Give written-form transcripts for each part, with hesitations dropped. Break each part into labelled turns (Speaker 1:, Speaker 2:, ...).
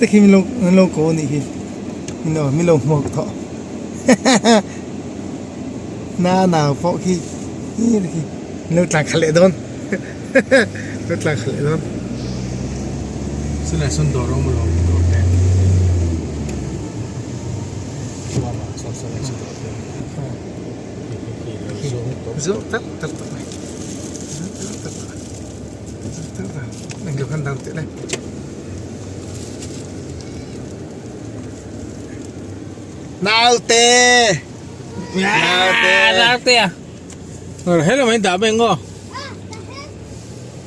Speaker 1: te khi min lo min lo ko anih hi min lo min lo hmuak tawh nau pawh khi khi te khi min lo tlan khalh leh dawn lo tlan khalh leh dawn.
Speaker 2: Silai sawn dawr a awm alawm dawr te
Speaker 1: Zawh tak tak tawh mai zawh tak tak tawh zawh tak tak englo khan dang teh le naute naute
Speaker 2: naute a hello mai dah mai ngo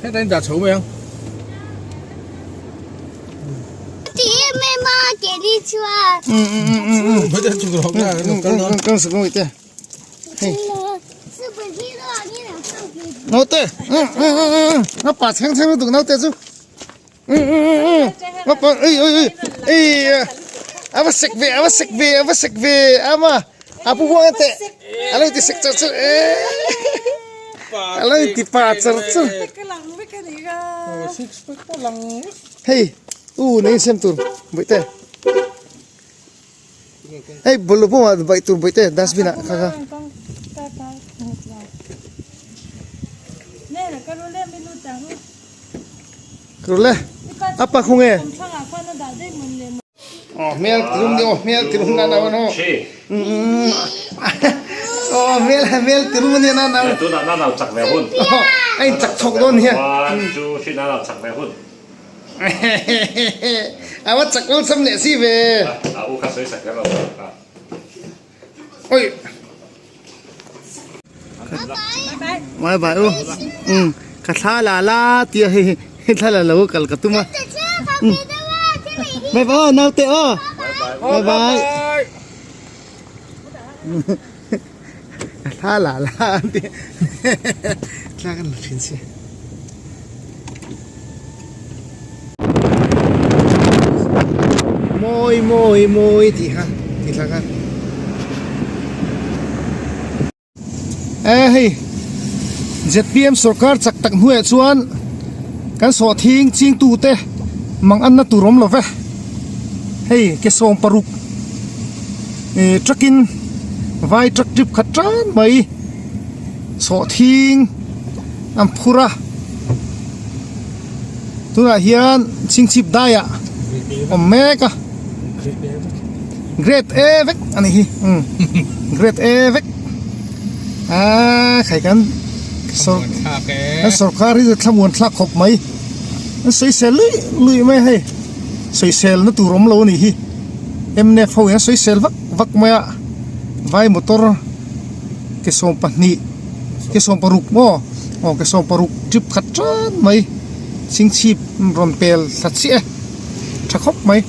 Speaker 2: heta in dah chho mai ang
Speaker 1: Naute apa chheng chheng lutuk naute chu apa ei ei ei ei ava sek ve ava sek ve ava sek ve ama a pu huang te a lo inti sek char char e a lo inti pa char char hei u nei siam tur bawihte. Hei bawlhhlawh pawh ah baih tur bawih te dustbin ah kha kha. Rule a pa khung e. Aw hmel tirum ni aw hmel tirum na nau ano. Aw hmel hmel tirum ania na nau.
Speaker 3: Tunah na nau chak ve hun.
Speaker 1: A in chak chhawk dawn hian.
Speaker 3: One two three na nau chak ve hun.
Speaker 1: A va chak awlsam leh si ve.
Speaker 3: A u kha sawi sak kher lo a.
Speaker 1: Oi. Bye bye u. Um ka thla la la tia hei hei thla la lo kal ka tum a. Bye bye naute aw. Bye bye. Ka thla la la an ti thla kan la thin si. Mawi mawi mawi tih kha ti thla kha. E hei zpm sorkar chak tak hnuaiah chuan kan sawhthing chingtu te mang anna tur awm lo ve hei ke 16. Ih truck in vai truck trip khat tan mai sawhthing an phur a tunah hian chhingchhip daiah awm mek a grade A vek a nih hi umm grade A vek aaa khai kan kan sorkar hi chu thlamuan thlak khawp mai an sawisel luih luih mai a hei. Sawisel na tur awm lo a nih hi mnf ho in a sawisel vak vak mai a vai motor ke 12 ke 16 maw aw ke 16 trip khat tan mai chhingchhip rawn pel thla chiah e tha khawp mai.